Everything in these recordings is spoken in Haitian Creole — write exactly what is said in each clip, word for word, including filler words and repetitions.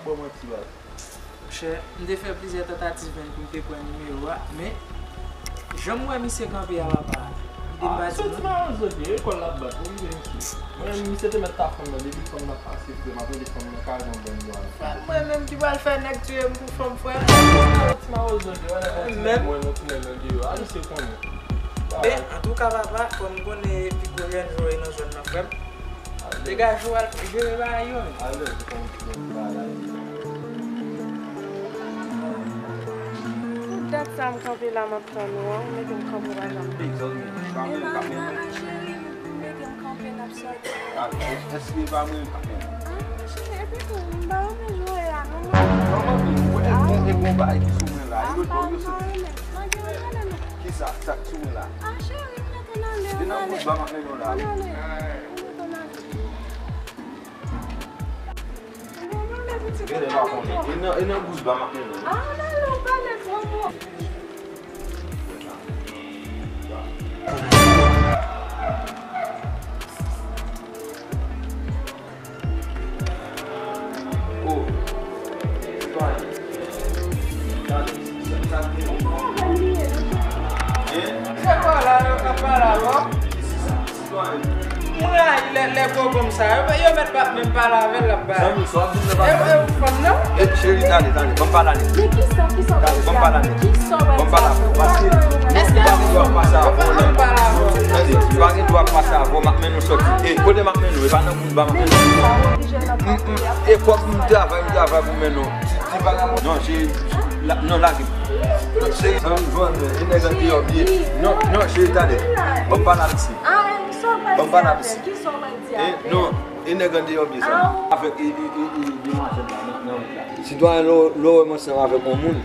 Bon, manti, baz. Monchè, m te fè plizyè tantativ menm pou m te pran nimewo a, men jan m wè misye kanpe a, papa, ide m pati non. Soti mawozo vye, lekòl l ap bat, pou m vin isit. Mwen, misye te mèt ta fanm nan, depi fanm nan pase, frè, m ap rele fanm nan kareman ban m yon. Frè, mwen menm ki pral fè nèg tiye m pou fanm, frè. Soti mawozo vye, wè nèg yon ti nèg mwen, yon ti nèg nan deyò. A misye konnen. Men, antouka, papa, kòm m konnen pi gwo jèn jwe nan zòn nan, frè m. Degaje w al jere bagay yo menm. Pou dat sa m kanpe la, m ap tann ou an, ou mete m kanpe w pa janm. Egzòt, men, pa menm, pa menm. Cheri, mete m kanpe, n ap sòti. Èske pa menm, pa menm? Cheri, epi tou, m pa renmen jwe a, non, non. Kòman menm? E bon, e bon bagay ki sou mwen la. E lòt bò yo soti. Kisa, sa k sou mwen la? A, cheri, m mete n ale, n ale. Vin nan bouch ba m ap mennen w la, wi. N ale. Genlè pa konnen. E nan, e nan bous ba m ap mennen. Ah, nan, nan, pa lèz, non, non. Oh. Tande. Se pa la yo ka pale avè w. M rayi lè, lè gwo gonm sa yo, yo mèt pa menm pale avè l, l ap bay. Zanmi, sa w ap di m nan pa... E, e, fanm nan? E, cheri, tande, tande, ban m pale avè w. Men kisa, kisa w pral di a? Tande, ban m pale avè w. Kisa w pral di a? Ban m pale avè w. Paske ou pa gen dwa pase avè w, non. Tande, ou pa gen dwa pase avè w, m ap mennen w sòti. E, kote m ap mennen w? E pa nan bous ba m ap mennen w. E kòb m travay, m travay pou m mennen w. Ti, ti vagabon. Non, cheri, la, non, lage m. Non, cheri, zanmi, jwenn mwen, e nèg andeyò byen. Non, non, cheri, tande. Ban m pale avè w. Ban m pale avè w. E, non, e nèg andeyò byen sa. Avèk, e, e, e, e, demwazèl la, nan, nan wout la. Sitwayen, lè w, lè w wè m ansanm avèk yon moun,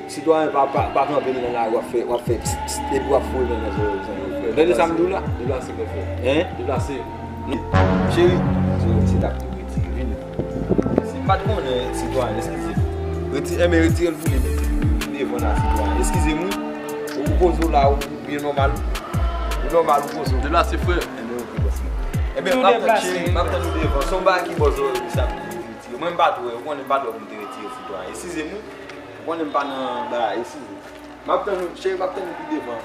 sitwayen pa, pa, pa kanpe nan lari, w ap fè, w ap fè pst, pst, epi w ap foure nan zòrèy zanmi w, frè. Tande sa m di w la? Deplase, mon frè. Hein? Deplase. Non. Cheri, se, se t ap tou retire, vini. Si m pa t konnen, sitwayen, eskize m. Reti-, enben, retire l pou li, vin devan la, sitwayen. Eskize m, wi. Ou, ou poze w la, ou byen nòmal. Ou nòmal, ou poze w. Deplase, frè. Enben, oke, bòs mwen. Enben, m ap tann, cheri, m ap tann ou devan. Se yon bagay ki bòs ou, sa, retire. Mwen, m pa t wè, ou konnen m pa t wè pou m te retire, sitwayen. Eskize m, wi. Ou konnen m pa nan bagay, eskize. M ap tann ou, cheri, m ap tann ou pi devan.